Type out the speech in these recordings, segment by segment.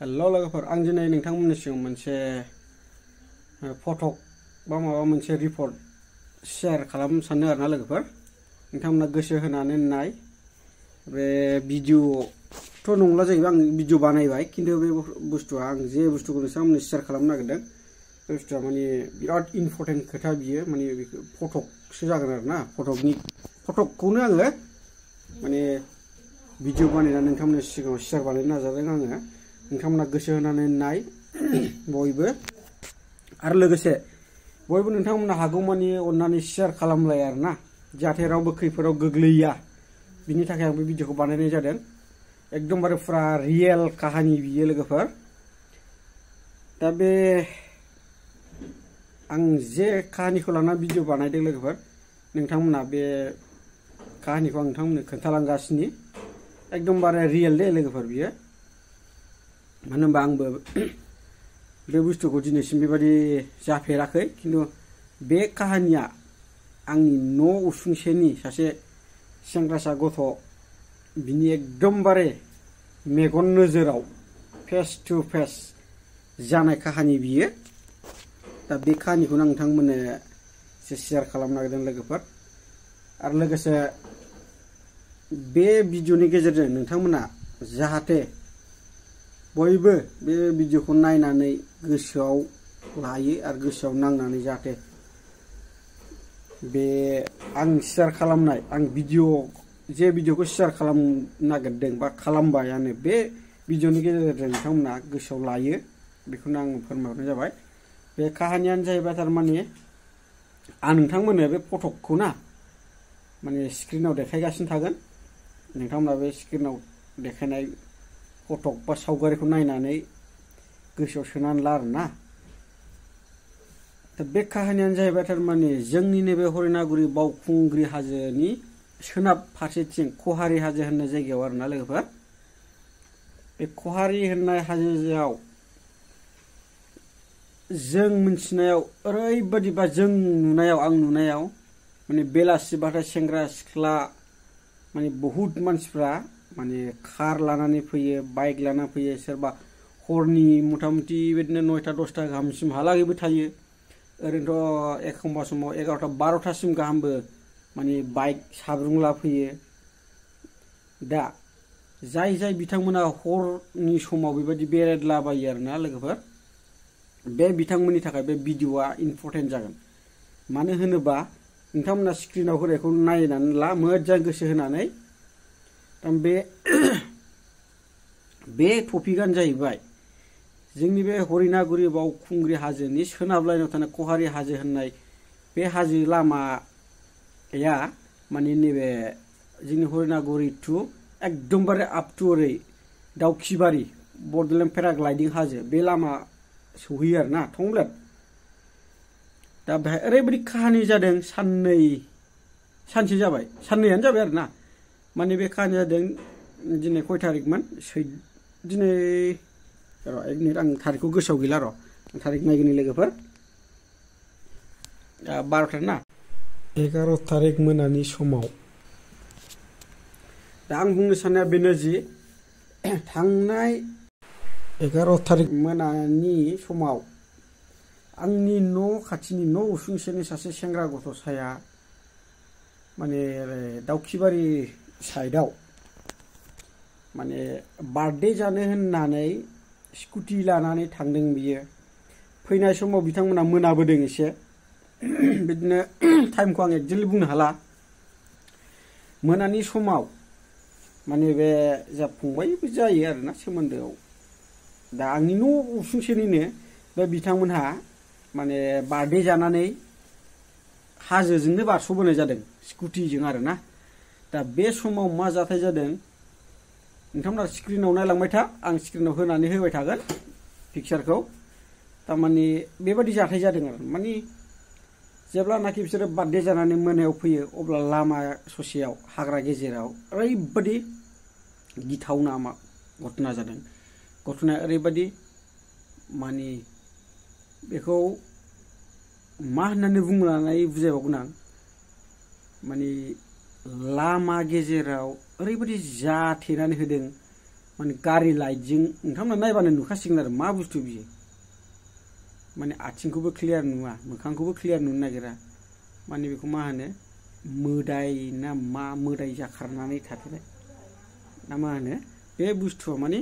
हेल' लोगोफोर आं दिनै नोंथांमोननि सिगाङाव मोनसे फटक बा माबा मोनसे रिपर्ट शेयार खालामनो सानदों आरोना लोगोफोर नोंथांमोना गोसो होनानै नाय बे भिडिअ'थ' नंला जाहैबाय आं भिडिअ बानायबाय खिन्थु बे बुस्थुआ आं जे बुस्थुखौ नोंथांमोननो शेयार खालामनो नागिरदों बे बुस्थुआ माने बिराद इम्परटेन्ट खोथा बियो माने फटकसो जागोन आरोना फटकखौनो आङो माने भिडिअ बानायनानै नोंथांमोननि सिगाङाव शेयार बानायनो नाजादों आङो नोंथांमोना गोसो होनानै नाय बयबो आरो लोगोसे बयबो नोंथांमोना हागौमानि अननानै शेयार खालामलाय आरोना जाहाथे रावबो खैफोदाव गोग्लैया बिनि थाखाय आं बे भिडिअखौ बानायनाय जादों एकदमबारे फुरा रियेल काहानि बियो लोगोफोर दा बे आं जे काहानिखौ लाना भिडिअ बानायदों लोगोफोर नोंथांमोना बे काहानिखौ आं नोंथांमोननो खोन्थालांगासिनो एकदमबारे रियेल दे लोगोफोर बियो मानो होनबा आंबो बे बुस्थुखौ दिनैसिम बेबायदि जाफेराखै खिन्थु बे काहानिया आंनि न' उसुंसेनि सासे सेंग्रासा गथ' बिनि एकदमबारे मेगन नोजोराव फेस टु फेस जानाय काहानि बियो दा बे काहानिखौनो आं नोंथांमोननो एसे शेयार खालामनो नागिरदों लोगोफोर आरो लोगोसे बे भिडिअनि गेजेरजों नोंथांमोना जाहाथे बयबो बे भिडिअखौ नायनानै गोसोआव लायो आरो गोसोआव नांनानै जाहाथे बे आं शेयार खालामनाय आं भिडिअखौ शेयार खालामनो नागिरदों बा खालामबायानो बे भिडिअनि गेजेरजों नोंथांमोना गोसोआव लायो बेखौनो आं फोरमायहरनाय जाबाय बे काहानियानो जाहैबाय थारमाने आं नोंथांमोननो बे फटकखौ ना माने स्क्रिनाव देखायगासिनो थागोन नोंथांमोना बे स्क्रिनाव देखायनाय फटक बा सावगारिखौ नायनानै गोसोआव सोनानै ला आरोना दा बे काहानियानो जाहैबाय थारमाने जोंनि नैबे हरिनागुरि बावखुंग्रि हाजोनि सोनाब फारसेथिं खहारि हाजो होननाय जायगायाव आरोना लोगोफोर बे खहारि होननाय हाजोआव जों मिथिनायाव ओरैबायदि बा जों नुनायाव आं नुनायाव माने बेलासिबाथाय सेंग्रा सिख्ला माने बहुत मानसिफ्रा माने कार लानानै फैयो बाइक लानानै फैयो सोरबा हरनि मथा मथि बिदिनो 9टा 10टा गाहामसिमहालागैबो थायो ओरैनोथ' एखमबा समाव 11टा 12टासिम गाहामबो माने बाइक साब्रुंला फैयो दा जाय बिथांमोना हरनि समाव बेबायदि बेरायलाबायो आरोना लोगोफोर बे बिथांमोननि थाखाय बे भिडिअआ इम्परटेन्ट जागोन मानो होनोबा नोंथांमोना स्क्रिनाव होनायखौ नायनानै ला मोजां गोसो होनानै बे टपिकआनो जाहैबाय जोंनि बे हरिनागुरि बावखुंग्रि हाजोनि सोनाब लाइनाव थानाय खहारि हाजो होननाय बे हाजो लामाया माने नैबे जोंनि हरिनागुरि टु एकदमबारे आप टु ओरै दाउखिबारि बडलेण्ड पेराग्लाइडिं हाजो बे लामा सौहैयो आरोना थंब्लेट दा बेहाय ओरैबायदि काहानि जादों सानसे जाबाय साननैयानो जाबाय आरोना माने बे काहानिया जादों दिनै खय थारिखमोन दिनै र' एक मिनिट आं थारिखखौ गोसोआव गैला र' आं थारिख नायगोननि लोगोफोर 12टा ना 11 थारिख मोनानि समाव दा आं बुंनो साननाया बेनो जि थांनाय 11 थारिख मोनानि समाव आंनि न' खाथिनि न' उसुंसेनि सासे सेंग्रा गथ'साया माने दाउखिबारि साइडआव माने बार्थडे जानो होननानै स्कुटि लानानै थांदों बियो फैनाय समाव बिथांमोना मोनाबोदों एसे बिदिनो टाइमखौ आं एक्जेक्टलि बुंनो हाला मोनानि समाव माने बे जा फंबायबो जायो आरोना सोमोन्दोआव दा आंनि न' उसुंसेनिनो बे बिथांमोनहा माने बार्थडे जानानै हाजोजोंनो बारस'बोनाय जादों स्कुटिजों आरोना दा बे समाव मा जाथाय जादों नोंथांमोना स्क्रिनाव नायलांबाय था आं स्क्रिनाव होनानै होबाय थागोन पिक्सारखौ थारमाने बेबायदि जाथाय जादों आरो माने जेब्लानाखि बिसोरो बार्थडे जानानै मोनायाव फैयो अब्ला लामा ससेयाव हाग्रा गेजेराव ओरैबायदि गिथावना घटना जादों घटनाया ओरैबायदि माने बेखौ मा होननानै बुंनानै बुजायबावगोन आं माने लामा गेजेराव ओरैबायदि जाथेनानै होदों माने गारि लाइटजों नोंथांमोना नायबानो नुखासिगोन आरो मा बुस्थु बियो माने आथिंखौबो क्लियार नुवा मोखांखौबो क्लियार नुनो नागिरा माने बेखौ मा होनो मोदाय ना मा मोदाय जाखारनानै थाथेनाय ना मा होनो बे बुस्थुआ माने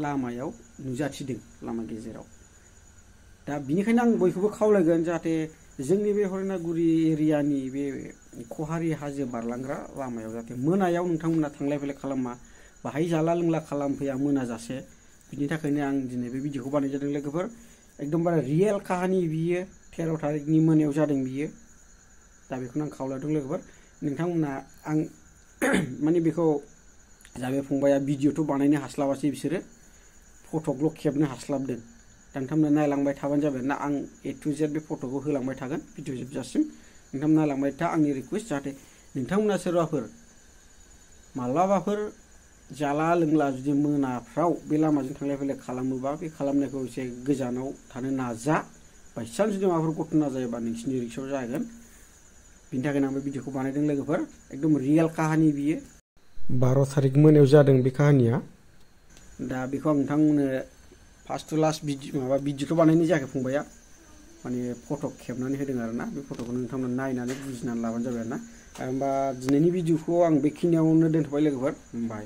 लामायाव नुजाथिदों लामा गेजेराव दा बिनिखायनो आं बयखौबो खावलायगोन जाहाथे जोंनि बे हरिनागुरि एरियानि बे खहारि हाजो बारलांग्रा लामायाव जाहाथे मोनायाव नोंथांमोना थांलाय फैलाय खालामा बाहाय जाला लोंला खालामफैया मोनाजासे बिनि थाखायनो आं दिनै बे भिडिअखौ बानाय जादों लोगोफोर एकदमबारे रियेल काहानि बियो 13 तारिखनि मोनायाव जादों बियो दा बेखौनो आं खावलायदों लोगोफोर नोंथांमोना आं माने बेखौ जा बे फंबाया भिडिअथ' बानायनो हास्लाबासै बिसोरो फट'ल' खेबनो हास्लाबदों दा नोंथांमोना नायलांबाय थाबानो जाबाय ना आं A to Z बे फट'खौ होलांबाय थागोन भिडिअ जोबजासिम नोंथांमोना नायलांबाय था आंनि रिकुवेस्ट जाहाथे नोंथांमोना सोरबाफोर मालाबाफोर जाला लोंला जुदि मोनाफ्राव बे लामाजों थांलाय फैलाय खालामोबा बे खालामनायखौ एसे गोजानाव थानो नाजा बायचान्स जुदि माबाफोर घटना जायोबा नोंसिनि रिक्सआव जागोन बिनि थाखायनो आं बे भिडिअखौ बानायदों लोगोफोर एकदम रियेल काहानि बियो 12 तारिख मोनायाव जादों बे काहानिया दा बेखौ आं नोंथांमोननो फार्स्ट टु लास्ट माबा भिडिअथ' बानायनाय जायाखै फंबाया माने फट' खेबनानै होदों आरोना बे फट'खौ नोंथांमोना नायनानै बुजिनानै लाबानो जाबाय आरोना होमबा दिनैनि भिडिअखौ आं बेखिनियावनो दोनथ'बाय लोगोफोर बाय